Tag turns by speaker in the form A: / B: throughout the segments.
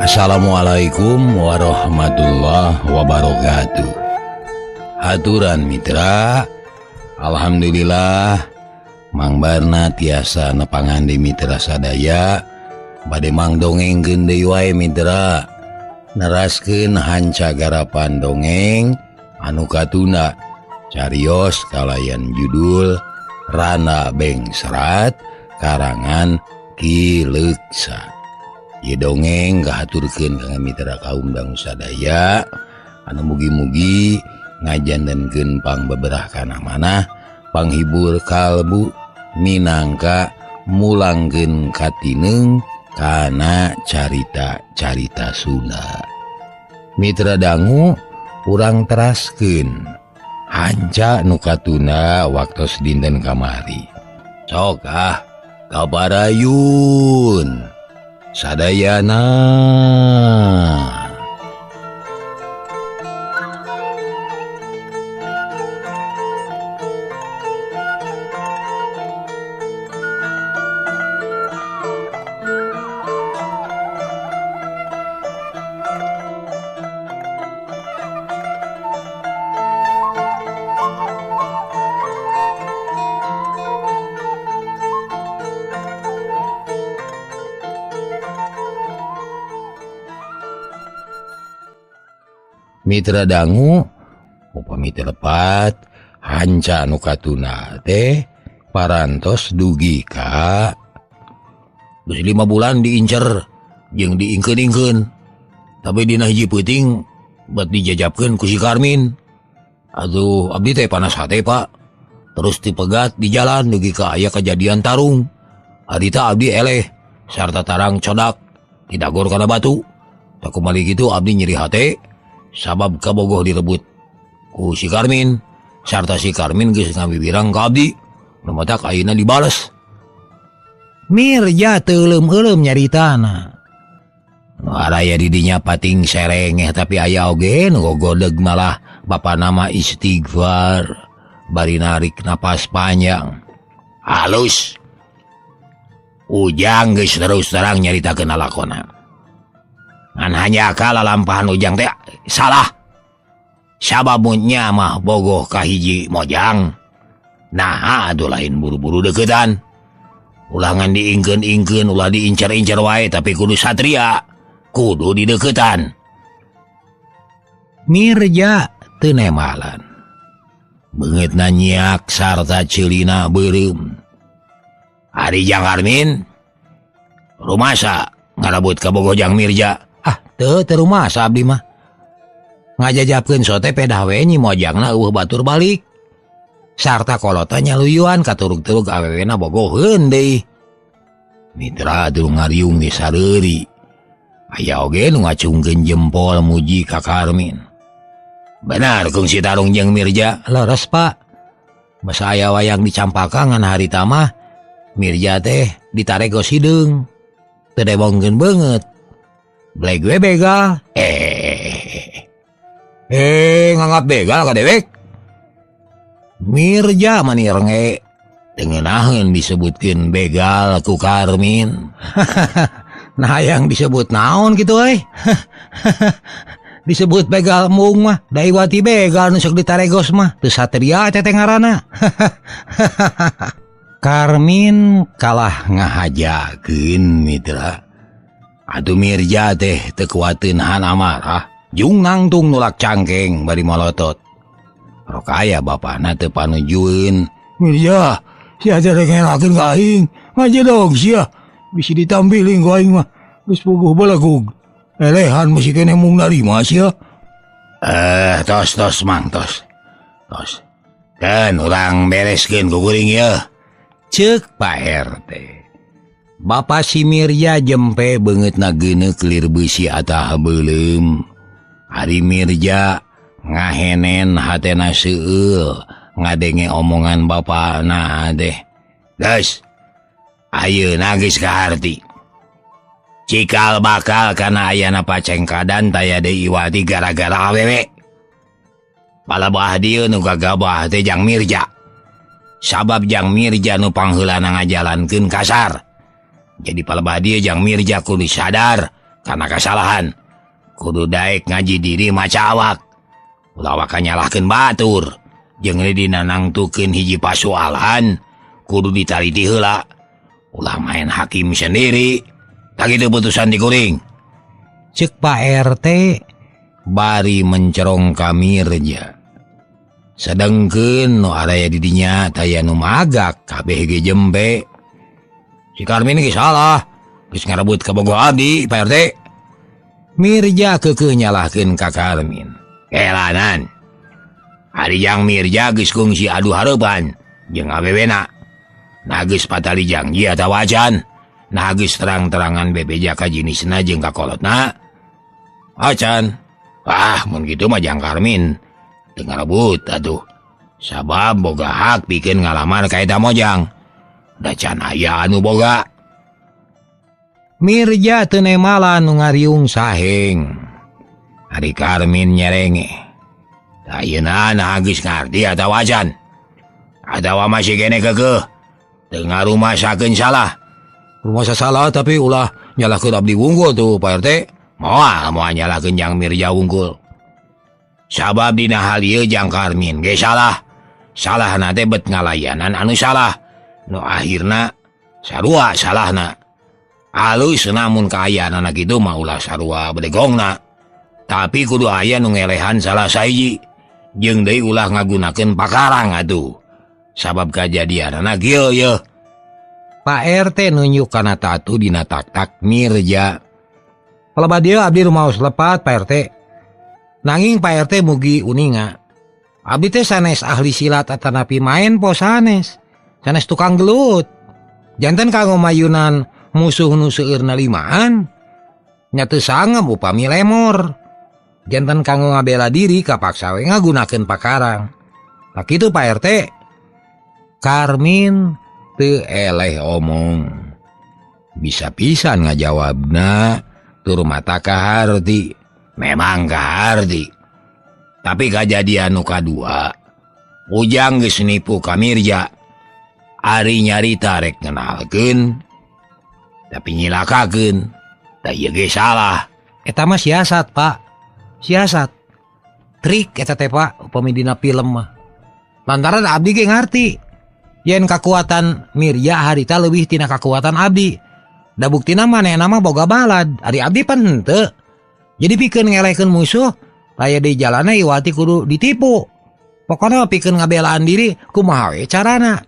A: Assalamualaikum warahmatullahi wabarakatuh. Haturan mitra, alhamdulillah Mang Barna tiasa nepangan di mitra sadaya bade mang dongengkeun deui wae mitra, neraskeun hanca garapan dongeng anu katunda carios kalayan judul Rana Bengsrat karangan Ki Leuksa. Ieu dongeng kahaturkeun ka mitra kaum dangu sadaya anu mugi-mugi ngajantenkeun pangbeberah kana manah, panghibur kalbu minangka mulangkeun katineung kana carita-carita Sunda. Mitra dangu urang teraskeun hanca nu katunda waktos dinten kamari. Sok ah kabarayun sadayana. Mitra dangu upami telepat hanca nu katuna teh parantos dugi ka geus 5 bulan diincer jeung diingkeun-ingkeun, tapi dina hiji peuting bat dijajabkeun ku si Karmin. Aduh, abdi teh panas hate Pak, terus dipegat di jalan dugi ka aya kejadian tarung. Harita abdi eleh sarta tarang codak didagor kana batu. Takumali kitu abdi nyeri hate sabab kabogoh direbut ku si Karmin, sarta si Karmin geus ngabibirang ka abdi, nu matak ayeuna dibales. Mirja teu euleum-euleum nyaritana. Nu araya di dinya pating serengeh, tapi aya oge nu gogodeg malah bapana mah istighfar bari narik napas panjang. Halus. Ujang geus terus terang nyaritakeun lalakona. Ngan hanya akal lampahan Ujang teh salah. Sababnya mah bogoh ka hiji mojang. Nah, atuh lain buru-buru deukeutan. Ulah ngan diingkeun-ingkeun, ulah diincer-incer wae, tapi kudu satria, kudu dideuketan. Mirja teu nemalan. Beungeutna nyiak sarta ceulina beureum. Ari Jang Karmin rumasa ngarabut ka bogoh Jang Mirja. Ah, teu teu rumasa abdi mah. Ngajajabkeun sote pedah we nyi mojangna eueuh batur balik. Sarta kolota nyaluyuan katurug-turug awewena bogoheun deui. Mitra atuh ngariung di sareuri. Aya oge nu ngacungkeun jempol muji ka Karmin. Benar kungsi tarung jeung Mirja, leres Pak. Basa aya wayang dicampaka ngan harita mah Mirja teh ditaregos hideung. Teu debongkeun beungeut. Bleg we begal. Nganggap begal ka dewek. Mirja mani renge teu ngeunaheun disebutkeun begal ku Karmin. Nah, yang disebut naon kitu euy? Disebut begal mung mah, da iwati begal nu sok ditaregos mah, teu satria teh ngaranna. Karmin kalah ngahajakeun mitra. Atuh Mirja teh teu kuateun hana marah, jung nangtung nulak cangkeng bari molotot. Rokaya bapana teu panujueun. Mirja, sia teh rek ngelakeun ka aing, ngajedog sia. Bisi ditampiling ku aing mah, geus puguh belegug. Elehan masih keneh mung narima sia. Tos tos mang tos. Tos. Keun urang bereskeun ku kuring ieu. Ceuk Pak RT. Bapa si Mirja jempe beungeutna geuneuk lir beusi atah beuleum. Ari Mirja ngahenen hatena seueul ngadenge omongan bapana teh. Geus, ayeuna geus kaharti. Cikal bakal kana ayana pacengkadan taya deui iwati gara-gara awewe. Palebah dieu nu gagabah teh Jang Mirja. Sabab Jang Mirja nu pangheulana ngajalankeun kasar. Jadi palebah dieu Jang Mirja kudu sadar Karena kesalahan kudu daek ngaji diri maca awak. Ulah waka nyalahkeun batur. Jeung dina nangtukeun hiji pasualan kudu ditaliti heula. Ulah main hakim sendiri. Tak kitu putusan dikuring. Cek Pak RT bari mencerong ka Mirja. Sedengkeun nu araya di dinya taya nu magak kabeh ge jempe. Si Karmin ge salah, geus ngarebut kabogoh abdi Pak RT. Mirja keukeuh nyalahkeun ka Karmin. Kelanan. Ari Jang Mirja geus kungsi adu hareupan jeung awewena. Nah geus patali janji atawa acan. Nah geus terang-terangan bebeja ka jinisna jeung ka kolotna. Acan. Ah, mun kitu mah Jang Karmin teu ngarebut atuh. Sabab boga hak pikeun ngalamar ka eta mojang. Da can aya anu boga. Mirja teu nemalan nu ngariung saheng. Ari Karmin nyerenge. Ayeuna nah geus ngarti atawa acan. Atawa masih kene keukeuh. Teu ngarumasakeun salah. Rumasa salah tapi ulah nyalahkeun abdi wungkul tuh Pak RT. Moal moal nyalahkeun Jang Mirja wungkul. Sabab dina hal ieu Jang Karmin ge salah. Salahna teh bet ngalayanan anu salah. Nu akhirna sarua salahna. Alus namun kaayaanana kitu mah ulah sarua bedegongna. Tapi kudu aya nu ngelehan salah sahiji. Jeung deui ulah ngagunakeun pakarang atuh. Sabab kajadianana kieu yeuh. Pak RT nunjuk kana tatu dina tak-tak Mirja. Palebah dieu abdi rumaos lepat Pak RT. Nanging Pak RT mugi uninga. Abdi teh sanes ahli silat atanapi main po sanes. Sanes tukang gelut. Janten kanggo mayunan musuh nu seueurna limaan. Nya teu sangem upami lemor. Janten kanggo ngabela diri kapaksa we ngagunakeun pakarang. Tah kitu Pak RT. Karmin teu eleh omong. Bisa pisan ngajawabna tur mata kaharti. Memang kaharti. Tapi kajadian nu kadua, Ujang geus nipu ka Mirja. Ari nyarita rek ngenalkeun tapi nyilakakeun. Tah ieu ge salah. Eta mah siasat, Pak. Siasat. Trik eta teh, Pak, upami dina film mah. Lantaran abdi ge ngarti yen kakuatan Mirja harita leuwih tina kakuatan abdi. Da buktina manehna mah boga balad, ari abdi pan henteu. Jadi pikeun ngelehkeun musuh, aya di jalanna iwati kudu ditipu. Pokona pikeun ngabelaan diri kumaha we carana.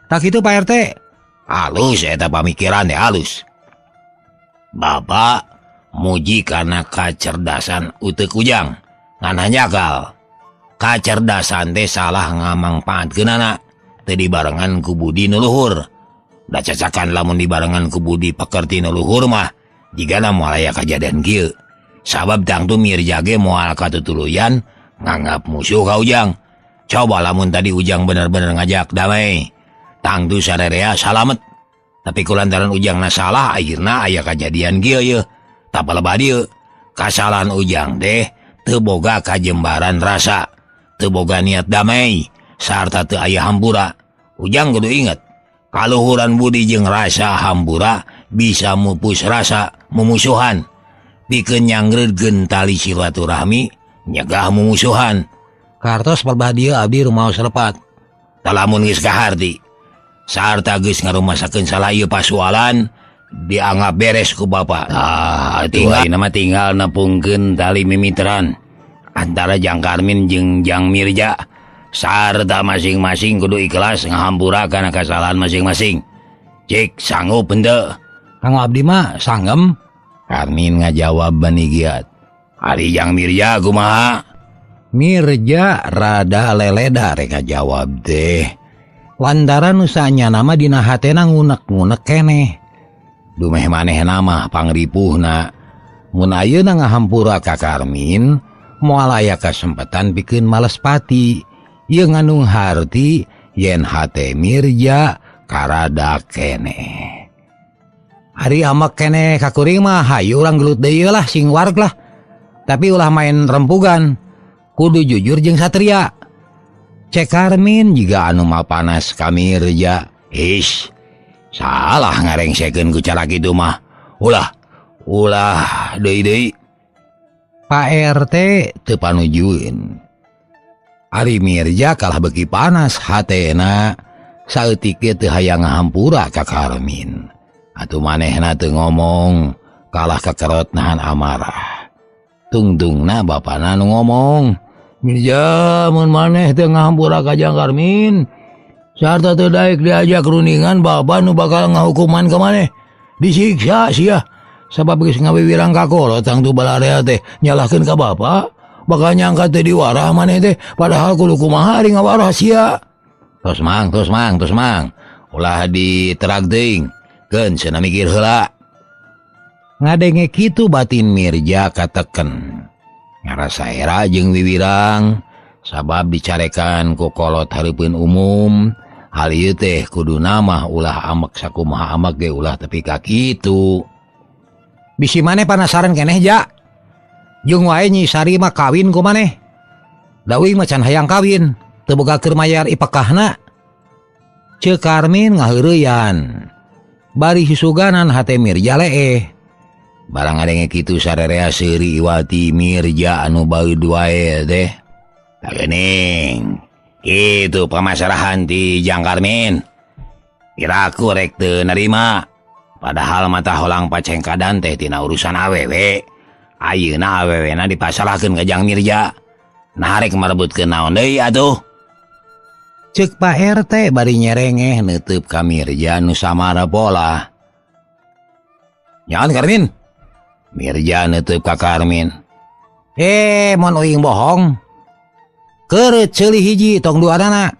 A: Tah kitu Pak RT. Halus eta pamikiran teh halus. Bapak muji karena kacerdasan uteuk Ujang. Ngan hanjakal. Kacerdasan teh salah ngamangpaatkeunana. Teu dibarengan ku budi nu luhur. Da cacakan lamun dibarengan ku budi pekerti nu luhur mah jigana moal aya kajadian kieu. Sabab tangtu Mirja ge moal katutuluyan nganggap musuh ka Ujang. Coba lamun tadi Ujang bener-bener ngajak damai, tangtu sarerea salamet. Tapi kulantaran Ujangna salah akhirna aya kajadian kieu yeuh. Tapalebah dieu kasalahan Ujang teh teu boga kajembaran rasa, teu boga niat damai, sarta teu aya hampura. Ujang kudu inget, kaluhuran budi jeung rasa hampura bisa mupus rasa mumusuhan. Pikeun nyangreudkeun tali silaturahmi nyegah mumusuhan. Kartos palebah dieu abdi rumaos lepat. Talamun geus kaharti sarta geus ngarumasakeun salah ieu pasualan dianggap beres ku bapa. Ah, tinggal nama tinggal nepungkeun tali mimitran antara Jang Karmin jeung Jang Mirja. Sarta masing-masing kudu ikhlas ngahampura kana kasalahan masing-masing. Cik sanggup henteu? Kanggo abdi mah sanggem. Karmin ngajawab bani giat. Ari Jang Mirja kumaha? Mirja rada leleda rek ngajawab teh. Lantaran usanya nama dina hatena ngunek-ngunek keneh. Dumeh manehna mah pangripuhna. Mun ayeuna ngahampura ka Karmin, moal aya kasempatan pikeun males pati. Ieu ngandung harti yen hate Mirja karada keneh. Ari amek keneh ka kuring mah hayu urang gelut deui lah sing wareg lah. Tapi ulah main rempugan. Kudu jujur jeung satria. Cek Karmin jiga anu mapanas ka Mirja. Ish, salah ngarengsekeun ku cara kitu mah. Ulah, Ulah deui-deui. Pak RT teu panujueun. Ari Mirja kalah beuki panas hatena saeutik ge teu hayang ngahampura ka Karmin. Atuh manehna teu ngomong kalah kakerot nahan amarah. Tungtungna bapana nu ngomong, "Mirja mun maneh teu ngahampura ka Jang Karmin, sarta teu daek diajak rundingan bapa nu bakal ngahukuman ka maneh. Disiksa sia sabab geus ngawiwirang ka kolot tangtu balarea teh nyalahkeun ka bapa." Bakal nyangka teh diwarah maneh teh padahal kudu kumaha ari ngawarah sia. Tos mang, tos mang, tos mang. Ulah diterag teuing. Keun cenah mikir heula. Ngadenge kitu batin Mirja kateken. Ngarasa era jeung wiwirang sabab dicarekan ku kolot hareupeun umum. Hal ieu teh kuduna mah ulah amek sakumaha amek ge ulah tepi ka kitu. Bisi maneh panasaran keneh ja. Jeung wae Nyi Sari mah kawin ku maneh. Da uing mah can hayang kawin, teu boga keur mayar ipekahna. Ceuk Karmin ngaheureyan. Bari susuganan hate Mirja leeh. Barang ngadenge kitu sarerea seuri Iwati Mirja anu baeud wae teh. Tah geuning. Kitu pamasalahan ti Jang Karmin. Kira aku rek teu narima. Padahal mata holang pacengkadan teh tina urusan awewe. Ayeuna awewena dipasalahkeun ka Jang Mirja. Nah rek marebutkeun naon deui atuh. Ceuk Pak RT bari nyerengeh neuteub ka Mirja nu samara polah. Nyaon Karmin? Mirja neuteub ka Karmin. Mun uing bohong. Keureut ceuli hiji tong duanana.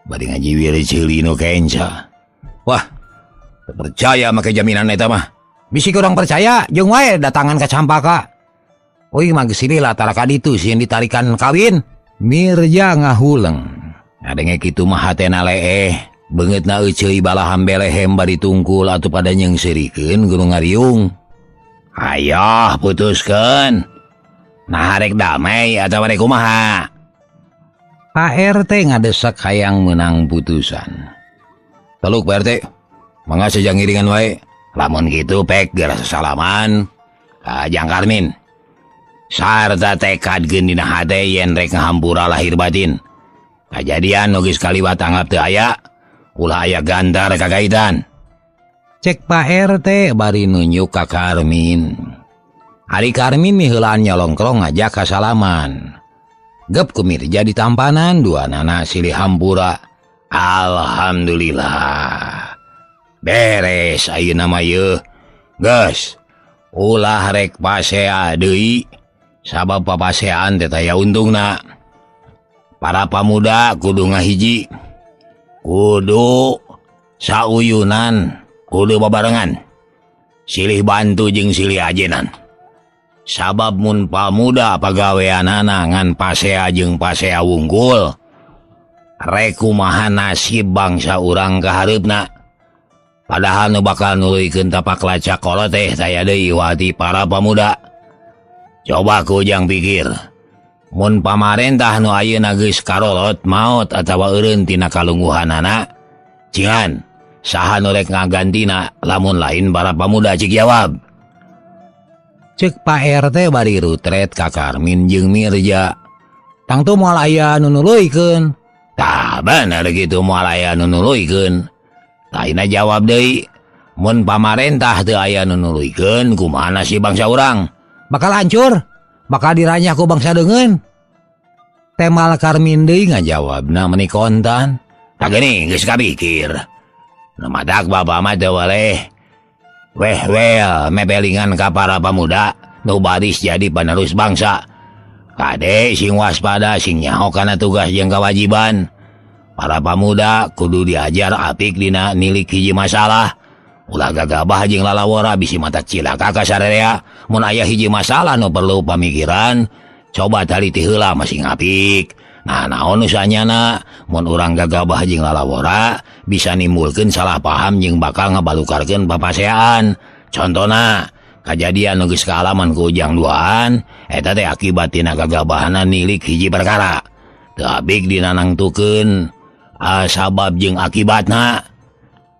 A: Bari ngajiwir ceuli nu kenca. Wah, teu percaya make jaminan eta mah. Bisi kurang percaya jeung wae datangan ka Campaka. Uing mah geus lila tara ka ditu sieun ditarikan kawin. Mirja ngahuleng. Ngadenge kitu mah hatena leeh. Beungeutna euceuy balaham belehem bari tungkul atuh pada nyeungseurikeun gunung ngariung. Ayoh putuskeun. Nah rek damai atawa rek kumaha? Pak RT ngadesek hayang meunang putusan. Teluk Pak RT, mangga sejang ngiringan wae. Lamun gitu pek geura sasalaman ka Jang Karmin. Sarta tekad geun dina hate yen rek ngahampura lahir batin. Kajadian nu geus kaliwat anggap teu aya, ulah aya gantar kagaitan. Cek Pak RT bari nunjuk ka Karmin. Ari Karmin miheulaan nyolongkrong ngajak kasalaman. Gep ku Mirja ditampanan duanana silih hampura. Alhamdulillah. Beres ayeuna mah yeuh. Geus, ulah rek pasea deui sabab papasean teh taya untungna. Para pamuda kudu ngahiji, kudu sauyunan, kudu babarengan. Silih bantu jeung silih ajenan. Sabab mun pamuda pagaweanana ngan pasea jeung pasea wungkul, rek kumaha nasib bangsa urang ka hareupna. Padahal nu bakal nuluykeun tapak lacak kolot teh saya deui wati para pamuda. Coba ku ujang pikir. Mun pamarentah nu ayeuna geus karolot maot atawa eureun tina kalungguhanana, cingan saha nu rek ngagantina lamun lain para pamuda cik jawab. Cek Pak RT bari rutret ka Karmin jeung Mirja. Tangtu moal aya nu nuluykeun. Tah bener kitu moal aya nu nuluykeun. Taina jawab deui, mun pamarentah teu aya nu nuluykeun kumaha nasib bangsa urang? Bakal hancur, bakal diranyah ku bangsa deungeun. Temal Karmin deui ngajawabna meuni kontan. Tah geuning geus kapikir. Nu madak bapa mah teu waleh. Weh wel mebelingan ka para pamuda nu baris jadi penerus bangsa. Kade sing waspada sing nyaho kana tugas jeung kewajiban. Para pamuda kudu diajar apik dina nilik hiji masalah. Ulah gagabah jeung lalawora bisi mata cilaka ka sararea. Mun aya hiji masalah nu perlu pamikiran, coba taliti heula masing apik. Nah naon nu sanyana mun urang gagabah jeung lalawora bisa nimbulkeun salah paham jeung bakal ngabalukarkeun papasean. Contona kajadian nu geus kaalaman ku ujang duaan eta teh akibat tina gagabahna nilik hiji perkara. Teu apik dina nangtukeun sabab jeung akibatna.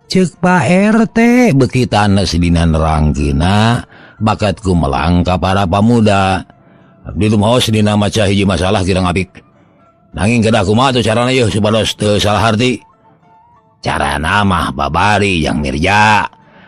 A: Ceuk Pak RT beuki tanes dina nerangkeunna bakat gumelang ka para pamuda. Abdi rumaos dina maca hiji masalah kirang apik. Nanging kedah kumaha tuh carana yeuh supados teu salah harti. Carana mah babari Jang Mirja.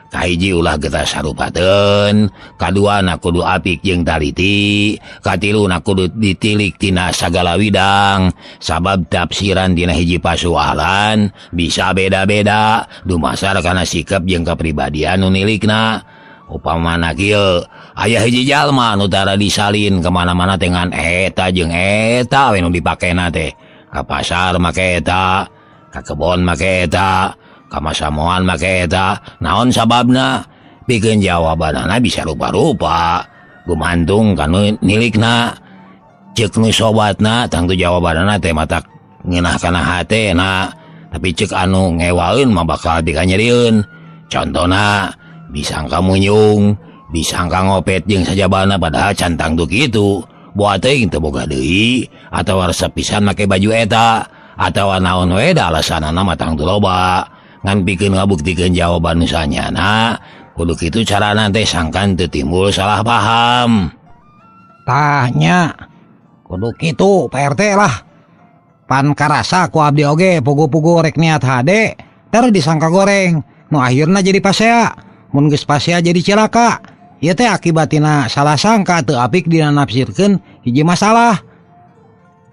A: Kahiji ulah getas sarupateun, kaduana kudu apik jeung taliti, katiluna kudu ditilik tina sagala widang, sabab tafsiran dina hiji pasualan bisa beda-beda dumasar kana sikap jeung kapribadian nu nilikna. Upamana kieu, aya hiji jalma nu tara disalin kemana-mana dengan eta jeung eta we nu dipakena teh. Ka pasar make eta, ka kebon make eta, kamasamoan make eta. Naon sababna? Pikeun jawabanana bisa rupa-rupa gumantung kanu nilikna. Ceuk nu sobatna tangtu jawabanana teh matak ngeunah kana hatena, tapi ceuk anu ngewaeun mah bakal dikanyerieun. Contona disangka munyung, disangka ngopet jeung sajabana padahal can tangtu kitu. Boa teuing teu boga deui atawa resep pisan make baju eta atawa naon we da alasanana mah tangtu loba. Ngan pikeun ngabuktikeun jawaban nu sanyana kudu kitu carana teh sangkan teu timbul salah paham.
B: Tah nya kudu kitu Pak RT lah. Pan karasa ku abdi oge pugu-pugu rek niat hade ter disangka goreng nu akhirna jadi pasea. Mun geus pasea jadi cilaka. Ieu teh akibatina salah sangka teu apik dina nafsirkeun hiji masalah.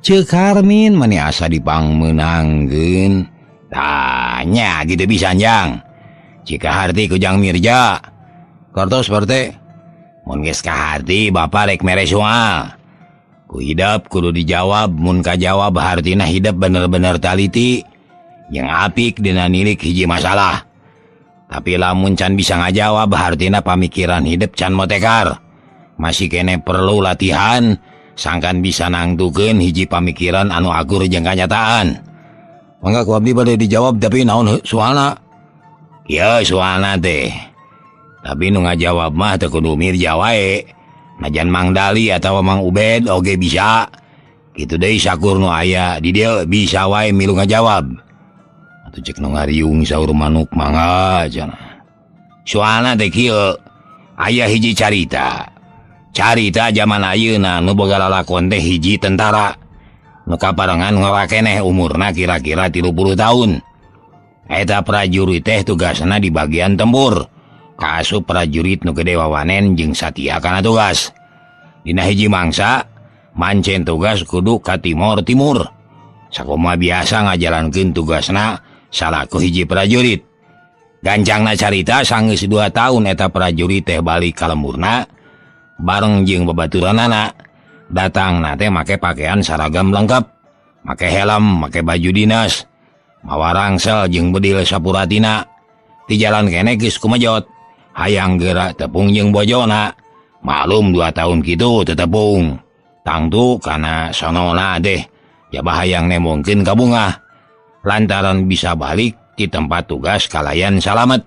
A: Ceuk Karmin meni asa dipangmeunangkeun. Tanya gitu bisa Jang. Jika harti ku Jang Mirja. Kartos Pak RT. Mun geus kaharti bapak rek mere soal. Ku hidep kudu dijawab, mun kajawab hartina hidep bener-bener taliti jeung apik dina nilik hiji masalah. Tapi lamun can bisa ngajawab hartina pamikiran hidep can motekar. Masih kene perlu latihan sangkan bisa nangtukeun hiji pamikiran anu akur jeung kanyataan. Mangga ku abdi bade dijawab tapi naon soalna? Ieu soalna teh. Tapi nu ngajawab mah teu kudu Mirja wae. Najan Mang Dali atawa Mang Ubed oge bisa. Kitu deui sakur nu aya di dieu bisa wae milu ngajawab. Atuh cek nu ngariung saur manuk mangga cenah. Soalna teh kieu, aya hiji carita. Carita jaman ayeuna nu boga lalakon teh hiji tentara. Nu kaparengan ngora keneh umurna kira-kira 30 tahun. Eta prajurit teh tugasna di bagian tempur. Kaasup prajurit nu gede wawanen jeung satia kana tugas. Dina hiji mangsa mancen tugas kudu ka Timor Timur. Sakumaha biasa ngajalankeun tugasna salaku hiji prajurit. Gancangna carita sanggeus 2 tahun eta prajurit teh balik ka lemburna bareng jeung babaturanana. Datangna teh make pakaian saragam lengkap, make helm, make baju dinas, mawa rangsel jeung bedil sapuratina. Di jalan kene geus kumejot, hayang geura tepung jeung bojona. Maklum 2 tahun kitu teu tepung. Tangtu kana sonona deh, jaba hayang nemongkeun ka bungah. Lantaran bisa balik di tempat tugas kalayan salamet.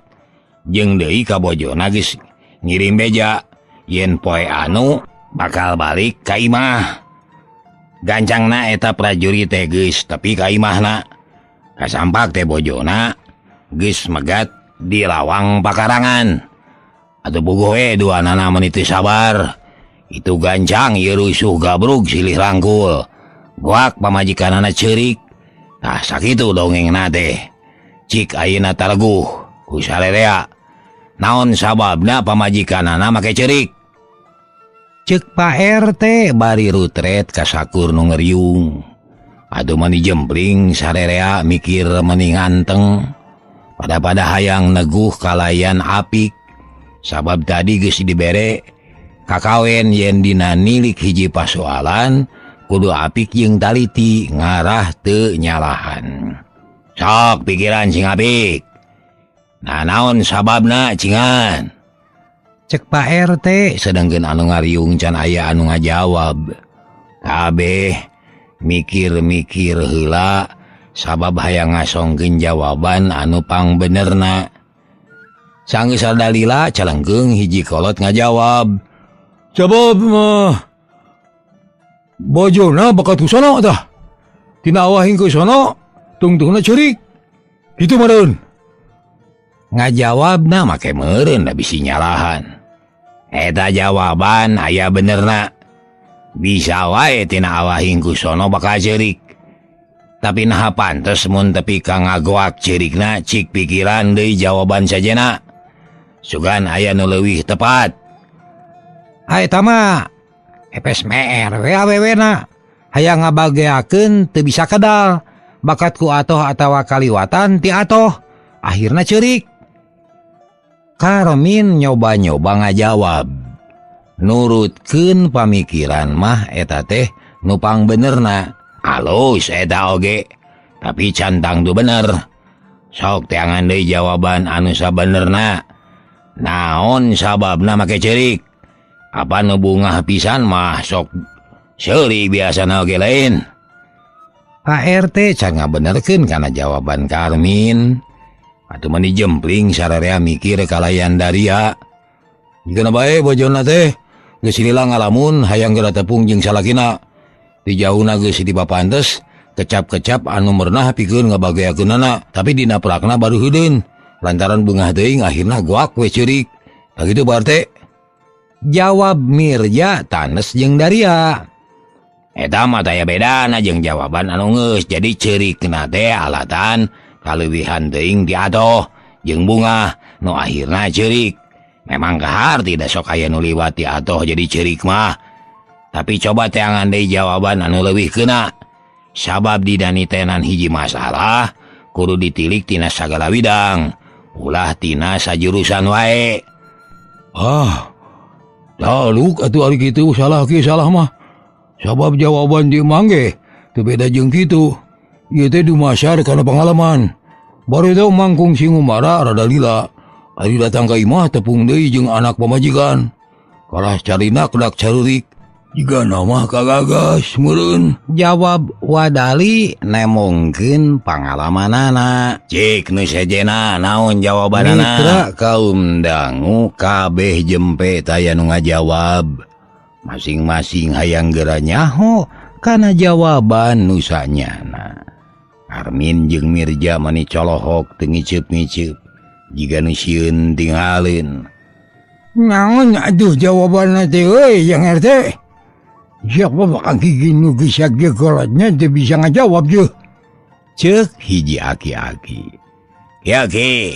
A: Jeung deui ka bojona geus ngirim beja yen poe anu bakal balik ka imah. Gancangna eta prajurit teh geus tepi ka imahna. Kasampak teh bojona geus megat di lawang pakarangan. Atuh puguh we duanana meuni teu sabar. Itu gancang ieu rusuh gabrug silih rangkul. Goak pamajikanana ceurik. Tah sakitu dongengna teh. Cik ayeuna taleguh ku sarerea. Naon sababna pamajikanana make ceurik? Ceuk Pak RT bari rutret ka sakur nu ngeriung. Aduh mani jempling sarerea mikir meni nganteng. Pada-pada hayang neguh kalayan apik. Sabab tadi geus dibere kakawen yen dina nilik hiji pasoalan kudu apik jeung taliti ngarah teu nyalahan. Sok pikiran sing apik. Nah naon sababna cingan? Cek Pak RT sedangkeun anu ngariung can aya anu ngajawab. Kabeh mikir-mikir heula sabab hayang ngasongkeun jawaban anu pangbenerna. Sanggeus sadalila calengkeung hiji kolot ngajawab.
C: Sabab mah bojona bakat ku sono tah. Tina awah hingku sono tungtungna ceurik. Kitu meureun.
A: Ngajawabna make meureun da bisi nyalahan. Eta jawaban aya benerna. Bisa wae tina awahing kusono bakal ceurik. Tapi naha pantes mun tepi ka ngagoak ceurikna cik pikiran deui jawaban sajena. Sugan aya nu leuwih tepat.
B: Ha eta mah epes meer we awewena. Hayang ngabageakeun teu bisa kedal. Bakat ku atoh atawa kaliwatan ti atoh. Akhirna ceurik.
A: Karmin nyoba-nyoba ngajawab. Nurutkeun pamikiran mah eta teh nupang benerna. Alus eta oge, tapi cantang tu bener. Sok teangan deui jawaban anu sabenerna. Naon sababna make ceurik? Apa nu bungah pisan mah sok seuri biasana oge lain. Pak RT can ngabenerkeun kana jawaban Karmin. Atuh mani jempling sararea mikir kalayan daria.
C: Jigana bae bojona teh geus lila ngalamun hayang geura tepung jeung salakina. Di jauhna geus dipapantes kecap-kecap anu merenah pikeun ngabageakeunana, tapi dina prakna baru heudeun. Lantaran bungah teuing akhirna goak we ceurik. Tah kitu Pak RT.
A: Jawab Mirja tanes jeung daria. Eta mah taya bedana jeung jawaban anu geus jadi ceurikna teh alatan kaleuwihan teuing ti atoh jeung bungah nu akhirna ceurik. Memang kaharti da sok aya nu liwat ti atoh jadi ceurik mah. Tapi coba teangan deui jawaban anu leuwih keuna. Sabab didani tenan hiji masalah kudu ditilik tina sagala widang, ulah tina sajurusan wae.
C: Ah, taluk atuh ari kitu salah ki salah mah. Sabab jawaban di mangge teu beda jeung kitu. Ieu teh dumasar kana pengalaman. Baru teh mangkung singumara rada lila. Ari datang ka imah tepung deui jeung anak pamajikan. Kalah carina kedak carurik. Jiga nama kagagas meureun.
A: Jawab Wadali nemongkeun pangalamanana. Cik nu sejena naon jawabanana? Mitra kaum dangu kabeh jempe taya nu ngajawab. Masing-masing hayang geura nyaho kana jawaban nu sanyana. Armin jeung Mirja mani colohok teu ngiceup-ngiceup jiga nu sieun tinggalin.
C: Naon aduh jawabanna teh euy yang RT. Siapa bakal gigi nu geus sagegolatnya teu bisa ngajawab jeuh.
A: Ceuk hiji aki-aki. Ya ki,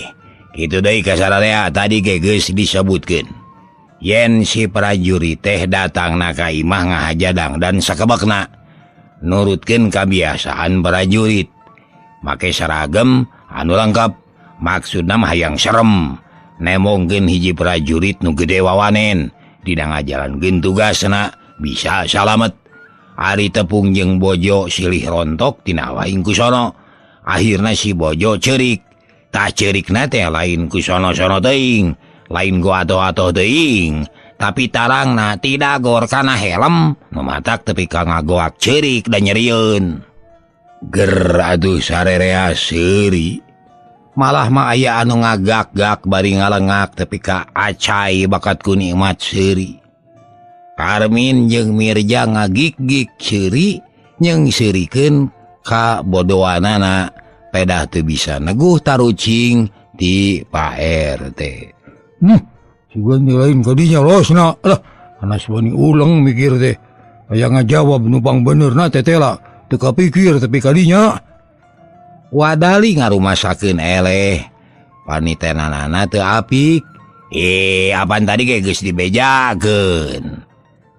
A: kitu deui kasararea tadi ge geus disebutkeun. Yen si prajurit teh datangna ka imah ngahaja dangdan sakebekna. Nurutkeun kabiasaan prajurit. Make seragam anu lengkap, maksudna mah hayang serem. Nemongkeun hiji prajurit nu gede wawanen, dina ngajalankeun tugasna bisa salamet. Ari tepung jeung bojo silih rontok tina awahing kusono. Akhirna si bojo ceurik. Tah ceurikna teh lain kusono-sono teuing, lain go atoh-atoh teuing, tapi tarangna tidagor kana helm nu matak tepi ka ngagoak ceurik dan nyerieun. Ger atuh sarerea seuri. Malah mah aya anu ngagak-gak bari ngalengak tepi ka acai bakat ku nikmat seuri. Karmin jeung Mirja ngagik-gik seuri jeung seurikeun ka bodoanana pedah teu bisa neguh tarucing ti Pak RT.
C: Sugan lain kadinya losna. Lah, anas wani ulang mikir teh. Aya ngajawab nupang benerna teh teh lah. Teu kapikir tapi kadinya.
A: Wadali ngarumasakeun eleh. Panitenanana teu apik. Apaan tadi ge geus dibejakeun.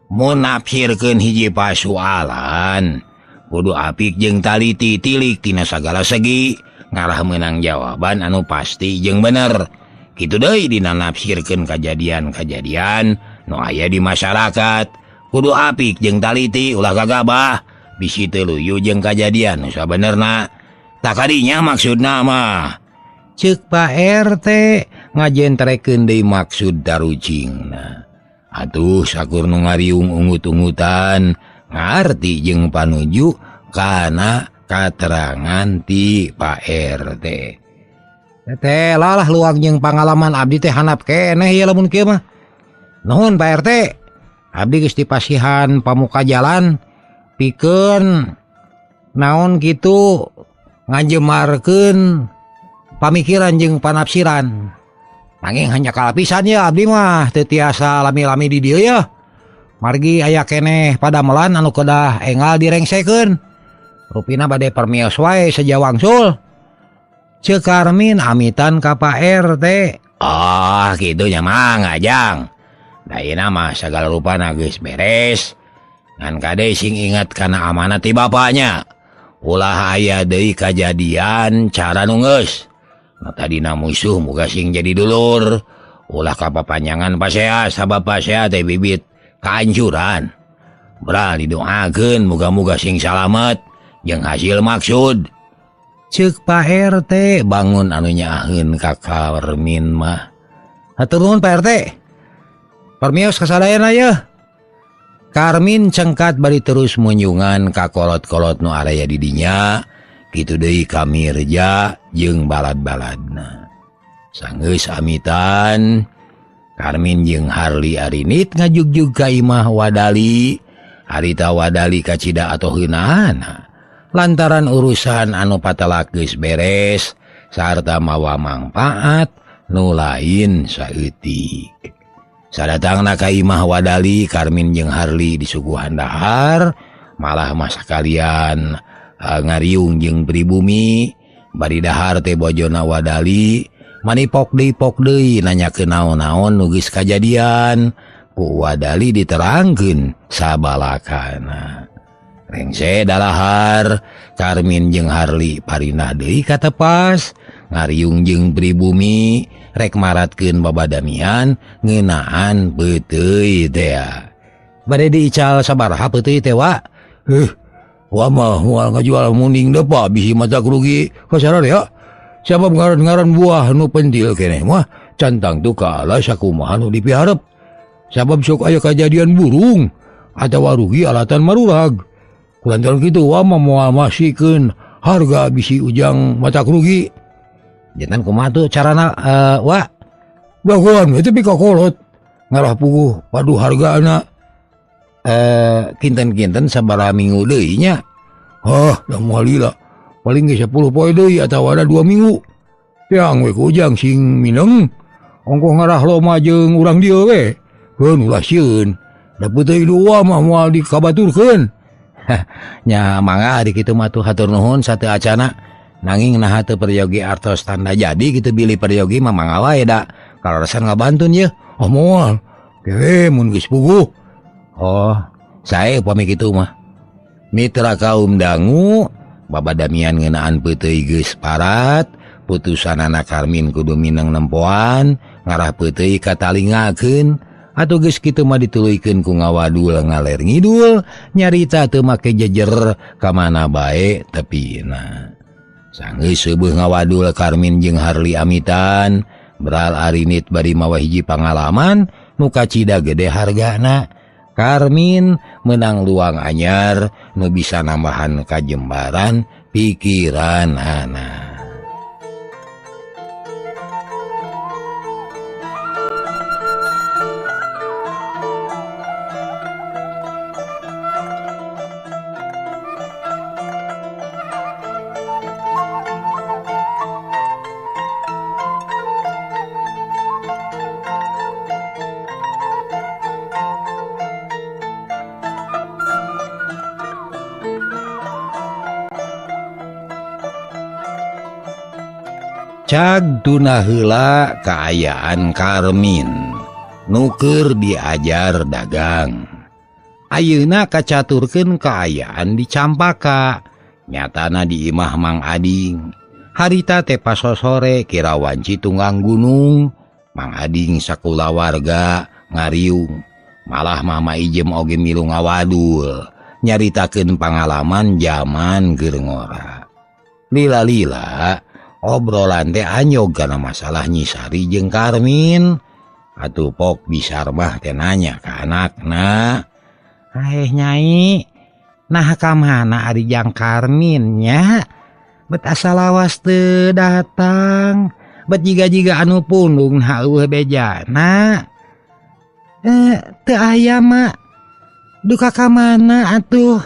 A: Mun nafsirkeun hiji pasualan kudu apik jeung taliti tilik tina sagala segi ngarah meunang jawaban anu pasti jeung bener. Kitu deui dina nafsirkeun kajadian-kajadian nu aya di masyarakat kudu apik jeung taliti ulah gagabah bisi teu luyu jeung kajadian nu sabenerna. Tah kadinya maksudna mah ceuk Pak RT ngajentrekeun deui maksud darucingna. Atuh sakur nu ngariung ungut-ungutan ngarti jeung panuju kana katerangan ti Pak RT.
B: Teh lalah luang jeung pangalaman abdi teh hanap keneh ieu lamun kieu mah. Nuhun Pak RT. Abdi geus dipasihan pamuka jalan pikeun naon kitu ngajemarkeun pamikiran jeung panafsiran.
A: Nanging hanya kalapisan ya abdi mah teu tiasa lami-lami di dieu ya. Margi aya keneh padamelan anu kedah enggal direngsekeun. Rupina bade permios wae seja wangsul. Ceuk Karmin amitan ka Pak RT. Ah, kitu nya mah ngajang. Da ayeuna mah sagala rupana geus beres. Ngan kade sing ingat kana amanat ti bapaknya. Ulah aya deui kajadian cara nu geus. Nu tadina musuh muga sing jadi dulur. Ulah kapapanjangan pasea sabab pasea teh bibit kahancuran. Bra didoakeun muga-muga sing salamet jeung hasil maksud. Ceuk Pak RT bangun anu nyaaheun ka Karmin mah. Hatur nuhun Pak RT. Permios kasadayana yeuh. Karmin cengkat bari terus munjungan ka kolot-kolot nu araya di dinya, kitu deui ka Mirja jeung balad-baladna. Sanggeus amitan, Karmin jeung Harli arinit ngajugjug ka imah Wadali. Harita Wadali kacida atoheunaana. Lantaran urusan anu patelak geus beres sarta mawa mangpaat nu lain saeutik. Sadatangna ka imah Wadali, Karmin jeung Harli disuguhan dahar, malah mah sakalian ngariung jeung pribumi. Bari dahar teh bojona Wadali manipok deui nanyakeun naon-naon nu geus kajadian. Ku Wadali diterangkeun sabalakana. Rengse dalahar, Karmin jeung Harli parinah deui katepas, ngariung jeung pribumi rek maratkeun babadamian ngeunaan peuteuy teh. Bade diical sabaraha peuteuy teh wa?
C: Wa mah moal ngajual munding depa bisi mata rugi kasarare ya. Sabab ngaran-ngaran buah nu pentil keneh mah cantang tu kaala sakumaha nu dipiharep. Sabab sok aya kajadian burung atawa rugi alatan marurag. Kulantaran kitu wa mah moal masikeun harga bisi ujang mata rugi.
A: Jantan kumaha tuh carana wa?
C: Dagoan itu pikakolot ngarah puguh padu hargana.
A: Kinten-kinten sabaraha minggu deui nya.
C: Hah, da moal lila. Paling ge 10 poe deui atawa ada 2 minggu. Tiang we ku ujang sing mineng. Ongkoh ngarah loma jeung urang dieu we. Keun ulah sieun. Da peuteui dua mah moal dikabaturkeun.
A: Nya mangga di kitu mah tuh hatur nuhun sateu acana. Nanging naha teu peryogi artos tanda jadi kitu bilih peryogi mah mangga wae da. Kaleresan ngabantun yeuh.
C: Oh moal. Kewe mun geus puguh.
A: Oh, sae upami kitu mah. Mitra kaum dangu babadamian ngeunaan peuteuy geus parat, putusanana Karmin kudu mineng nempoan, ngarah peuteuy katalingakeun. Atuh geus kitu mah dituluykeun ku ngawadul ngaler ngidul, nyarita teu make jejer ka mana bae tepina. Sanggeus seubeung ngawadul Karmin jeung Harli amitan, beral arinit bari mawa hiji pangalaman nu kacida gede hargana. Karmin menang luang anyar nu bisa nambahan kajembaran pikiran anak. Cag tuna heula kaayaan Karmin nuker diajar dagang. Ayeuna kacaturkeun kaayaan di Campaka, nyatana di imah Mang Ading. Harita teh pasosore kira wanci tunggang gunung, Mang Ading sakulawarga ngariung. Malah Mama Ijem oge milu ngawadul, nyaritakeun pangalaman jaman keur ngora. Lila-lila obrolan teh anyog kana masalah Nyisari jeung Karmin. Atuh pok bisar mah teh nanya ka anakna. "Aeh Nyai, nah ka mana ari jang Karmin nya? Bet asa lawas teu datang, bet jiga-jiga anu pundung heueuh bejana. Teu aya mak, duka ka mana atuh?"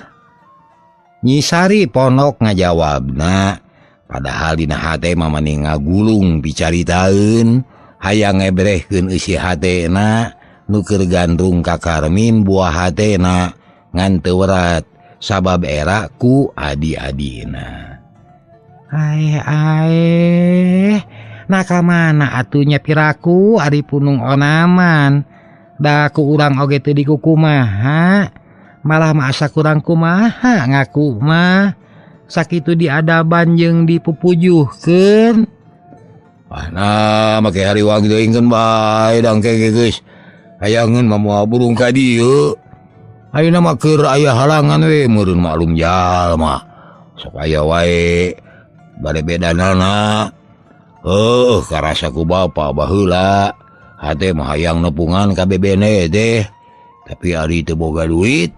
A: Nyisari ponok ngajawabna. Padahal dina hate mah mani ngagulung picaritaeun Hayang ngebrehkeun eusi hatena nu keur gandrung ka Karmin buah hatena ngan teu werat sabab era ku adi-adina.
B: Ae ae nah ka mana atunya piraku ari punung onaman da ku urang oge teu dikukumaha malah mah asa kurang kumaha ngaku mah sakitu diadaban jeung dipupujuhkeun.
A: Ah nah make hariwang teuingkeun bae dangke geus hayangeun mah moal burung ka dieu. Ayeuna mah keur aya halangan we meureun maklum jalma sok aya wae bade bedanana. Heuh karasa ku bapa baheula hate mah hayang nepungan ka bebene teh tapi ari teu boga duit.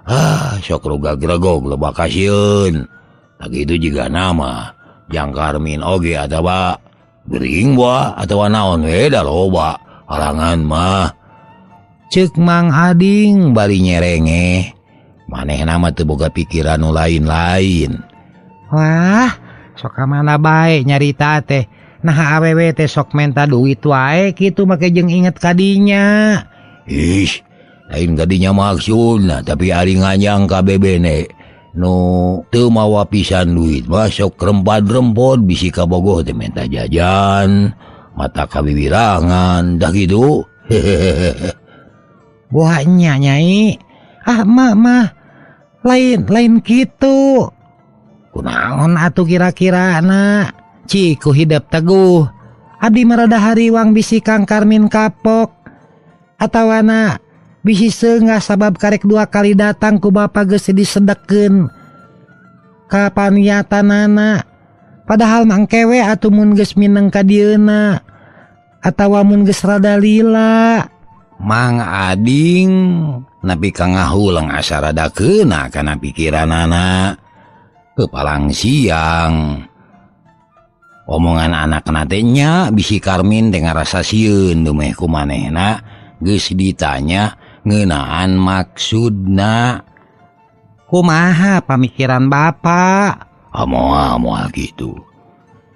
A: Ah sok rugagregog loba kasieun. Sakitu jiga nama jang Karmin oge atawa gering buah atawa naon we da loba halangan mah.
B: Ceuk Mang Ading bari nyerengeh manehna mah teu boga pikiran nu lain-lain. Wah sok ka mana bae nyarita teh nah awewe teh sok menta duit wae kitu make jeung inget ka dinya.
A: Ih lain kadinya maksudna tapi ari nganyang ka bebene nu teu mawa pisan duit mah sok rempad-rempod bisi kabogoh teh menta jajan mata kawiwirangan dah kitu. Hehehe.
B: Buah nya nyai ah mah mah lain lain kitu kunaon atuh kira-kira na ciku hidep teguh abdi mah rada hariwang bisi Kang Karmin kapok atawana bisi seungah sabab karek dua kali datang ku bapa geus disedekeun ka paniatanana padahal mangke we atuh mun geus mineng ka dieuna atawa mun geus rada lila.
A: Mang Ading nepi ka ngahulang asa rada keuna kana pikiranana kepalang siang omongan anakna teh nya bisi Karmin teh ngarasa sieun dumeh ku manehna geus ditanya ngeunaan maksudna.
B: Kumaha pamikiran bapak?
A: Moal moal kitu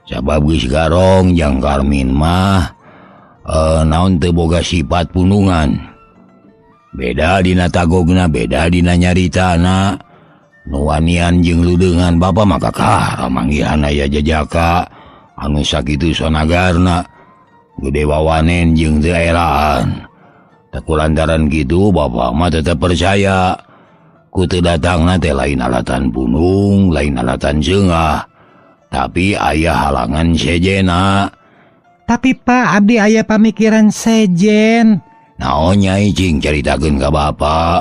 A: sabab geus garong jang Karmin mah naon teu boga sifat punungan beda dina tagogna beda dina nyaritana nu wanian jeung ludeungan bapa maka kakara manggihan aya jajaka anu sakitu sonagarna gede wawanen jeung teu eraan. Teu lantaran kitu bapa mah tetep percaya ku teu datangna teh lain alatan punung lain alatan seungah tapi aya halangan sejena.
B: Tapi Pak abdi aya pamikiran sejen.
A: Naon nyai cing caritakeun ka bapa.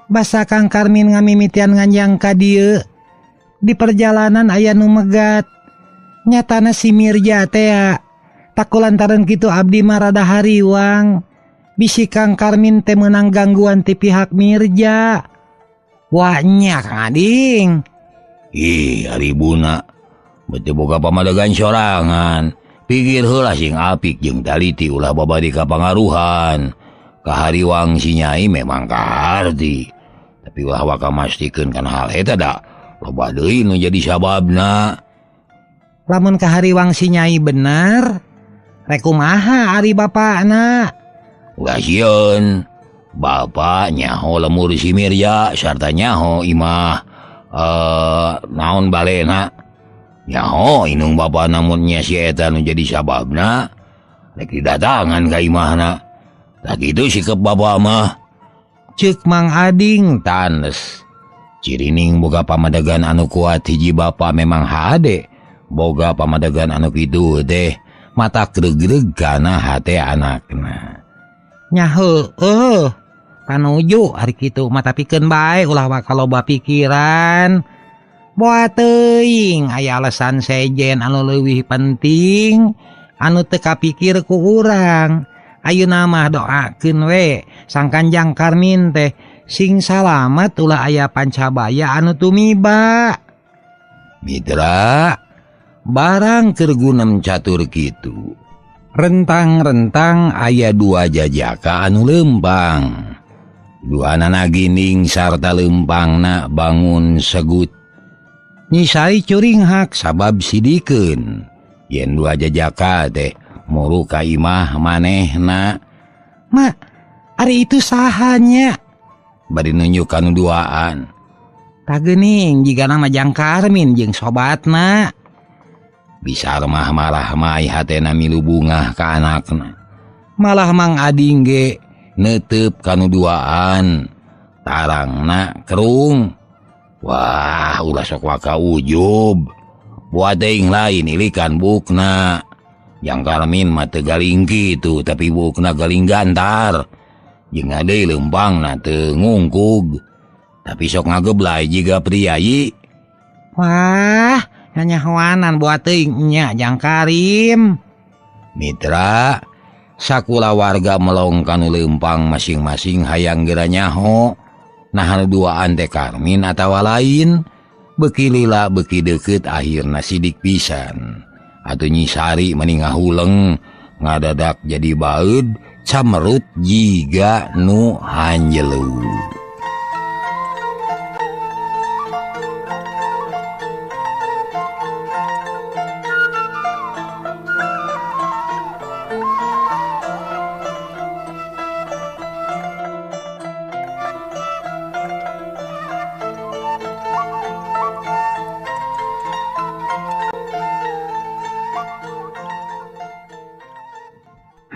B: Basa Kang Karmin ngamimitian nganjang ka dieu di perjalanan aya nu megat nyatana si Mirja tea tak lantaran kitu abdi mah rada hariwang bisi Kang Karmin teh meunang gangguan ti pihak Mirja. Wah nya Kang Ading.
A: Ih ari buna beuti boga pamadegan sorangan. Pikir heula sing apik jeung taliti ulah babadi kapangaruhan. Kahariwang si nyai memang kaharti. Tapi ulah waka mastikeun kana hal eta da loba deui nu jadi sababna.
B: Lamun kahariwang si nyai bener, rek kumaha ari bapakna?
A: Ulah sieun. Bapak nyaho lemur si Mirja sarta nyaho imah naon balena. Nyaho inung bapa namunnya si eta nu jadi sababna rek didatangan ka imahna. Tah kitu sikep bapa mah.
B: Ceuk Mang Ading
A: tanes. Cirining boga pamadegan anu kuat hiji bapa memang hade. Boga pamadegan anu kitu teh mata gregreg kana hate anakna.
B: Nya heueuh panuju ari kitu mah tapikeun bae ulah waka loba pikiran. Boa teuing aya alasan sejen anu leuwih penting anu teu kapikir ku urang. Ayeuna mah doakeun we sangkan Jang Karmin teh sing salamat ulah aya pancabaya anu tumiba.
A: Mitra barang keur gunem catur kitu rentang-rentang aya dua jajaka anu lempang. Duanana ginding sarta lempangna bangun segut. Nyisai curinghak sabab sidikeun. Yen dua jajaka teh muru ka imah manehna.
B: Ma, ari itu sahanya?
A: Bari nunjuk kanu duaan.
B: Tah geuning jigana mah Jang Karmin jeung sobatna.
A: Bisar mah malah mai hatena milu bungah ka anakna.
B: Malah Mang Ading ge
A: netep kanu duaan. Tarangna kerung. Wah, ulah sok waka ujub. Buat teuing lain ilikan bukna. Yang Karmin mah teu galing kitu, tapi bukna galing gantar. Jeung deui leumpangna teu ngungkug. Tapi sok ngageblay jiga priayi.
B: Wah, nyanyahoanan buat teuing nya Jang Karim.
A: Mitra, sakula warga melong kanu leumpang masing-masing hayang geura nyaho. Nah anu duaan teh Karmin atawa lain. Beki lila beki deukeut akhirna sidik pisan. Atuh Nyi Sari meni ngahuleng ngadadak jadi baeud camerut jiga nu hanjelu.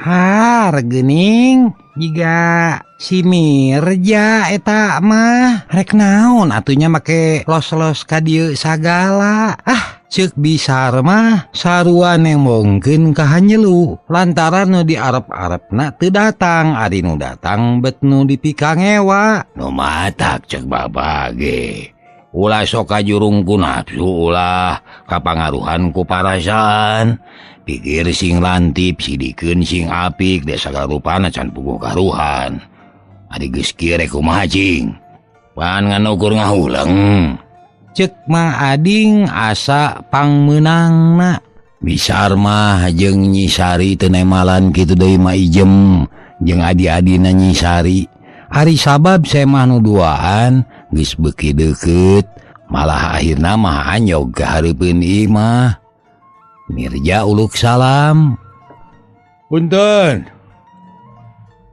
B: Har geuning jiga si Mirja eta mah rek naon atunya make los-los ka dieu sagala. Ah, ceuk Bisar mah sarua nembongkeun ka hanjelu lantaran nu diarep-arepna teu datang, ari nu datang bet nu dipikangewa.
A: Nu matak ceuk bapak ge. Ulah sok kajurung ku nafsu, ulah kapangaruhan ku parasaan. Pikir sing lantip, sidikeun sing apik, desa garupana can puguh karuhan. Ari geus kieu rek kumaha cing? Pan ngan ukur ngahuleng.
B: Ceuk Mang Ading asa pangmeunangna.
A: Bisar mah jeung Nyi Sari teu nemalan kitu deui mah ijem jeung adi-adina Nyi Sari. Ari sabab semah nu duaan geus beuki deukeut, malah akhirna mah anyog ka hareupeun imah. Mirja uluk salam.
C: Punten.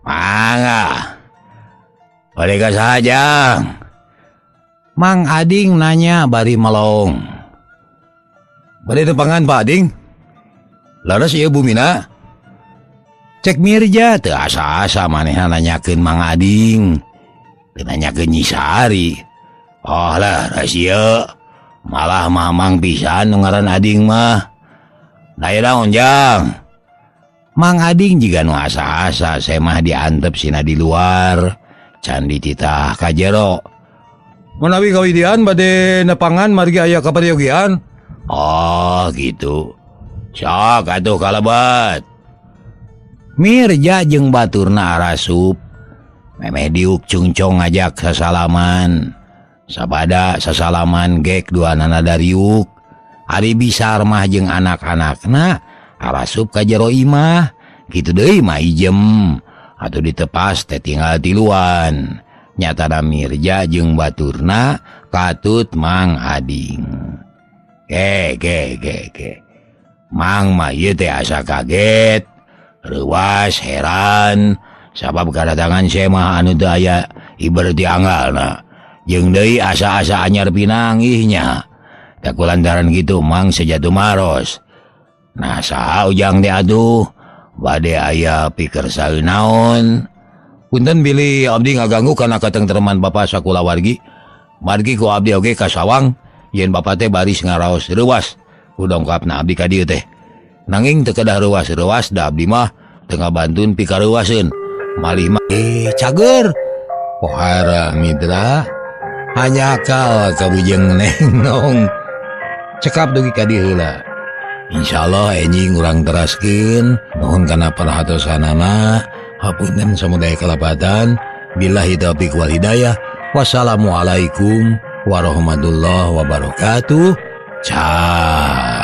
A: Mangga. Bade ka saha Jang?
B: Mang Ading nanya bari melong.
C: Bade tepangan Pak Ading? Laras ieu bumina?
A: Cek Mirja teu asa-asa manehna nanyakeun Mang Ading. Teu nanyakeun Nyi Sari.
C: Oh lah rahasia. Malah mamang pisan nu ngaran Ading mah. Nah naon Jang?
A: Mang Ading jiga nu asa-asa semah diantep sina di luar. Can dititah ka jero.
C: Menawi kawidian bade nepangan margi aya kaperyogian.
A: Oh gitu. Sok atuh kalebat. Mirja jeung baturna arasup. Memeh diuk cungcong ngajak sasalaman. Sabada sasalaman gek duanana dariuk. Ari Bisar mah jeung anak-anakna arasup ka jero imah. Kitu deui mah ijem. Atuh ditepas teh tinggal tiluan. Nyatana Mirja jeung baturna katut Mang Ading. Ke ke ke ke. Mang mah ieu teh asa kaget, reuas, heran sabab kadatangan semah anu teu aya ibar ti anggalna. Jeung deui asa-asa anyar pinanggihnya. Tak kulantaran gitu Mang sejatu maros. Nah saha ujang teh atuh bade aya pikersa naon.
C: Punten bilih abdi ngaganggu kana katengtreman bapa sakulawargi. Margi ku abdi oge kasawang yen bapa teh baris ngaraos reuas. Dongkapna abdi ka dieu teh. Nanging teu kedah reuas-reuas da abdi mah teu ngabantun pikareuwaseun. Malih mah
A: cager. Pohara mitra hanyakal ka bujeng nenong. Cekap dugi ka dieu heula. Insyaallah enjing urang teraskeun. Nuhun kana perhatosanana. Hapunten samudaya kalapatan. Billahi taufiq wal hidayah. Wassalamualaikum warahmatullahi wabarakatuh. Ciao.